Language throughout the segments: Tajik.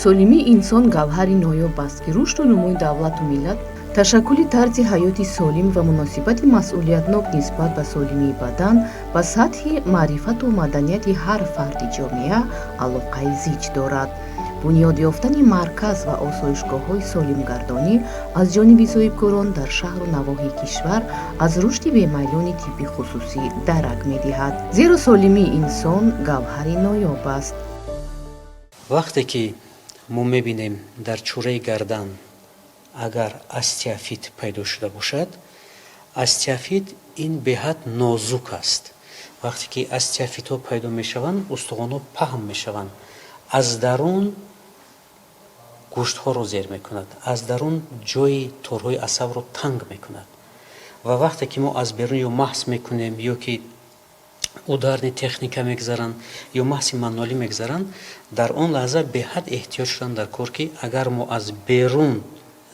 Солимии инсон гавҳари ноёб аст, ки рушду нумӯи давлату миллат, ташаккули тарзи ҳаёти солим ва муносибати масъулиятнок нисбат ба солимии бадан ба сатҳи маърифату маданияти ҳар фарди ҷомеа алоқаи зич дорад. Бунёд ёфтани марказ ва осоишгоҳҳои солимгардонӣ аз ҷониби соҳибкорон дар шаҳру навоҳии кишвар аз рушди бемайлони тибби хусусӣ дарак медиҳад, зеро солимии инсон гавҳари ноёб аст. Вақте ки мо мебинем, дар чӯраи гардан агар остеофит пайдо шуда бошад, остеофит ин беҳад нозук аст. Вақте ки остеофитҳо пайдо мешаванд, устухонҳо паҳн мешаванд, аз дарун гӯштҳоро зер мекунад, аз дарун ҷои торҳои асабро танг мекунад. Ва вақте ки мо аз берун ё маҳз мекунем, ё ки ударный техника мегзаранд, ё маҳзи мануалӣ мегзаранд, дар он лаҳза беҳад эҳтиёт шудан дар кор, ки агар мо аз берун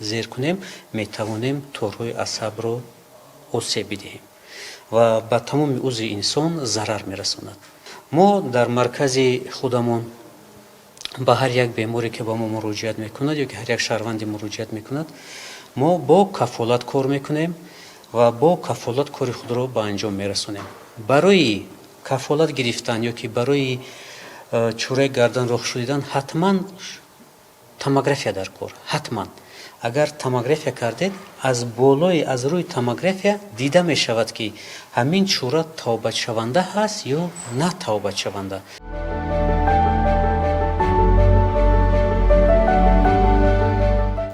зер кунем, метавонем торҳои асабро осеб бидиҳем ва ба тамоми узви инсон зарар мерасонад. Мо дар маркази худамон ба ҳар як беморе, ки ба мо муроҷиат мекунад, ё ки ҳар як шаҳрванде муроҷиат мекунад, мо бо кафолат кор мекунем ва бо кафолат кори худро ба анҷом мерасонем. Барои кафолат гирифтан ё ки барои чӯраи гарданро шунидан ҳатман томография дар кор. Ҳатман агар томография кардед, аз болои, аз рӯи томография дида мешавад, ки ҳамин чӯра табобатшаванда ҳаст ё на табобатшаванда.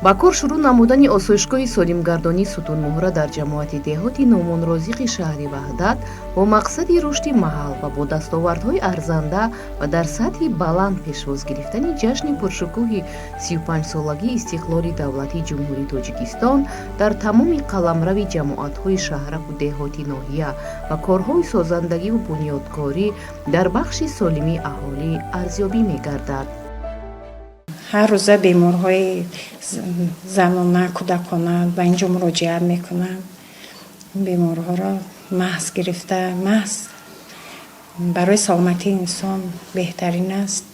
Ба кор шурӯъ намудани осоишгоҳи солимгардонии сутунмуҳра дар ҷамоати деҳоти Нуъмонрозиқи шаҳри Ваҳдат бо мақсади рушди маҳал ва бо дастовардҳои арзанда ва дар сатҳи баланд пешвоз гирифтани ҷашни пуршукӯҳи 35-солагии истиқлоли давлатии Ҷумҳурии Тоҷикистон дар тамоми қаламрави ҷамоатҳои шаҳраку деҳоти ноҳия ва корҳои созандагиву бунёдкорӣ дар бахши солимии аҳолӣ арзёбӣ мегардад. Ҳар рӯза беморҳои занона, кӯдакона ба ин ҷо муроҷиат мекунанд. Беморҳоро маҳз гирифта, маҳз барои саломатии инсон беҳтарин аст,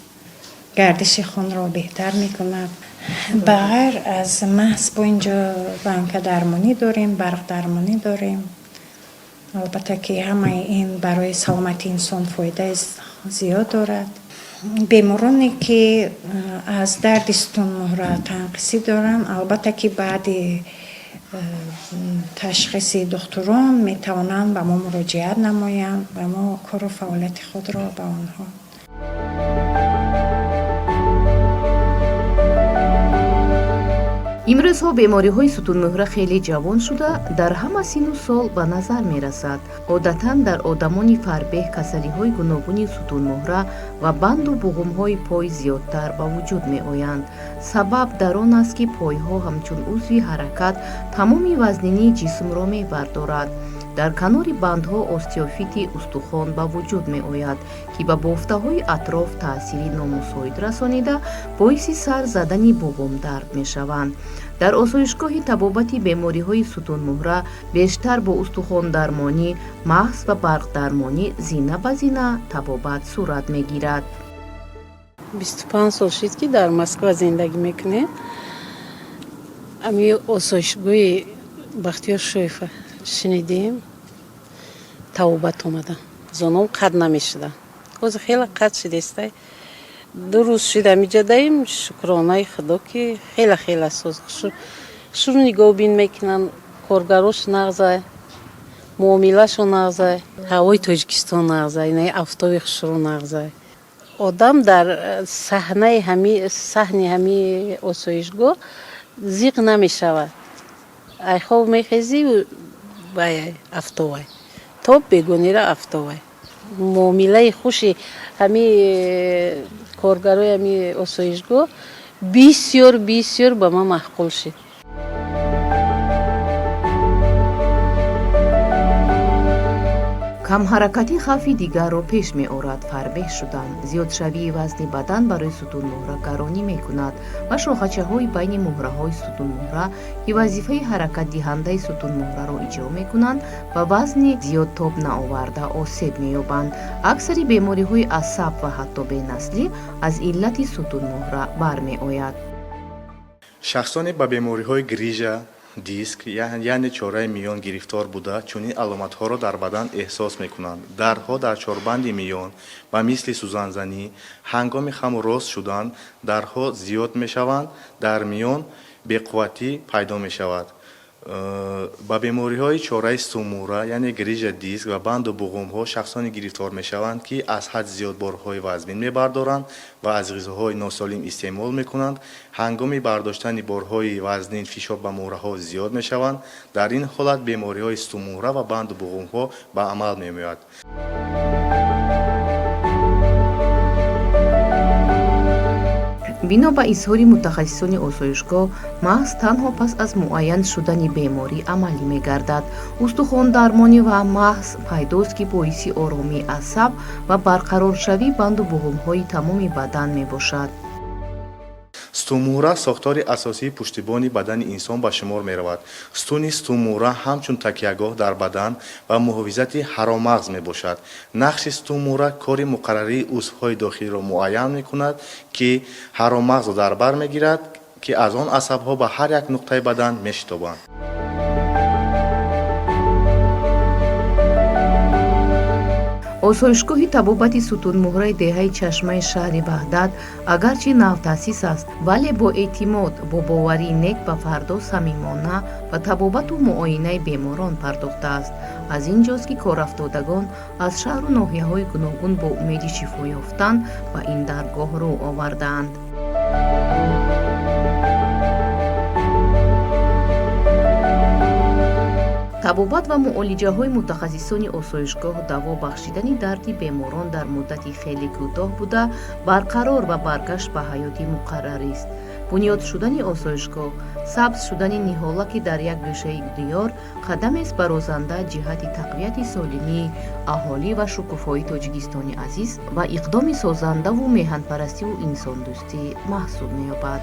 гардиши хунро беҳтар мекунад. Ба ғайр аз маҳз, бо ин ҷо банкадармонӣ дорем, барқдармонӣ дорем. Албатта, ки ҳамаи ин барои саломатии инсон фоидаи зиёд дорад. Бемороне, ки аз дарди сутунмуҳра танқисӣ доранд, албатта, ки баъди ташхиси духтурон метавонанд ба мо муроҷиат намоянд ва мо кору фаъолияти худро ба онҳо Имрӯзҳо бемориҳои сутунмуҳра хеле ҷавон шуда, дар ҳама синну сол ба назар мерасад. Одатан дар одамони фарбеҳ касалиҳои гуногуни сутунмуҳра ва банду буғумҳои пой зиёдтар ба вуҷуд меоянд. Сабаб дар он аст, ки пойҳо ҳамчун узви ҳаракат тамоми вазнинии ҷисмро мебардорад. Дар канори бандҳо остеофити устухон ба вуҷуд меояд, ки ба бофтаҳои атроф таъсири номусоид расонида, боиси сар задани буғумдард мешаванд. Дар осоишгоҳи табобати бемориҳои сутунмуҳра бештар бо устухондармонӣ, маҳз ва барқдармонӣ зина ба зина табобат сурат мегирад. 25 сол шуд, ки дар Москва зиндагӣ мекунем. Ами осоишгоҳи Бахтиёр Шоева шунидем, табобат омадам. Зоном қад намешуда, ҳозир хеле қад шудестай. 2 рӯз шуд амиҷа даим. Шукронаи Худо, ки хеле хеле соз, шурӯ нигоҳбин мекунанд, коргарош нағзай, муомилашо нағзай, ҳавои Тоҷикистон нағзай, инаи афтоби хушрӯ нағзай. Одам дар саҳнаи ҳами саҳни ҳами осоишгоҳ зиқ намешавад. Айхоб мехезӣ, вай афтовай, то бегонира афтовай. Муомилаи хуши ҳами коргарои ҳами осоишгоҳ бисёр бисёр ба ман маъқул шуд. Камҳаракатӣ хавфи дигарро пеш меорад: фарбеҳ шудан. Зиёдшавии вазни бадан барои сутунмуҳра гаронӣ мекунад ва шохачаҳои байни муҳраҳои сутунмуҳра, ки вазифаи ҳаракатдиҳандаи сутунмуҳраро иҷро мекунанд, ба вазни зиёд тоб наоварда осеб меёбанд. Аксари бемориҳои асаб ва ҳатто бенаслӣ аз иллати сутунмуҳра бармеояд. Шахсоне ба бемориҳои грижа диск, яъне чораи миён гирифтор буда, чунин аломатҳоро дар бадан эҳсос мекунанд: дардҳо дар чорбанди миён ба мисли сӯзанзанӣ, ҳангоми хаму рост шудан дардҳо зиёд мешаванд, дар миён беқувватӣ пайдо мешавад. Ба бемориҳои чораи сутунмуҳра, яъне грижа диск ва банду буғумҳо шахсоне гирифтор мешаванд, ки аз ҳад зиёд борҳои вазнин мебардоранд ва аз ғизоҳои носолим истеъмол мекунанд. Ҳангоми бардоштани борҳои вазнин фишор ба муҳраҳо зиёд мешаванд. Дар ин ҳолат бемориҳои сутунмуҳра ва банду буғумҳо ба амал меояд. Бино ба изҳори мутахассисони осоишгоҳ, маҳз танҳо пас аз муайян шудани беморӣ амалӣ мегардад. Устухондармонӣ ва маҳз пайдост, ки боиси оромии асаб ва барқароршавии банду буғумҳои тамоми бадан мебошад. Сутунмуҳра сохтори асосии пуштибони бадани инсон ба шумор меравад. Сутуни сутунмуҳра ҳамчун такягоҳ дар бадан ва муҳофизати ҳаромағз мебошад. Нақши сутунмуҳра кори муқаррарии узвҳои дохилиро муайян мекунад, ки ҳаромағзро дар бар мегирад, ки аз он асабҳо ба ҳар як нуқтаи бадан мешитобанд. Осоишгоҳи табобати сутунмуҳраи деҳаи Чашмаи шаҳри Ваҳдат агарчи навтаъсис аст, вале бо эътимод, бо боварии нек ба фардо самимона ба табобату муоинаи беморон пардохтааст. Аз ин ҷост, ки корафтодагон аз шаҳру ноҳияҳои гуногун бо умеди шифо ёфтан ба ин даргоҳ рӯ овардаанд. Табобат ва муолиҷаҳои мутахассисони осоишгоҳ даво бахшидани дарди беморон дар муддати хеле кӯтоҳ буда, барқарор ва баргашт ба ҳаёти муқаррарист. Бунёд шудани осоишгоҳ, сабз шудани ниҳолаки дар як гӯшаи диёр қадамест барозанда ҷиҳати тақвияти солимии аҳолӣ ва шукуфоии Тоҷикистони азиз ва иқдоми созандаву меҳанпарастиву инсондӯстӣ маҳсуб меёбад.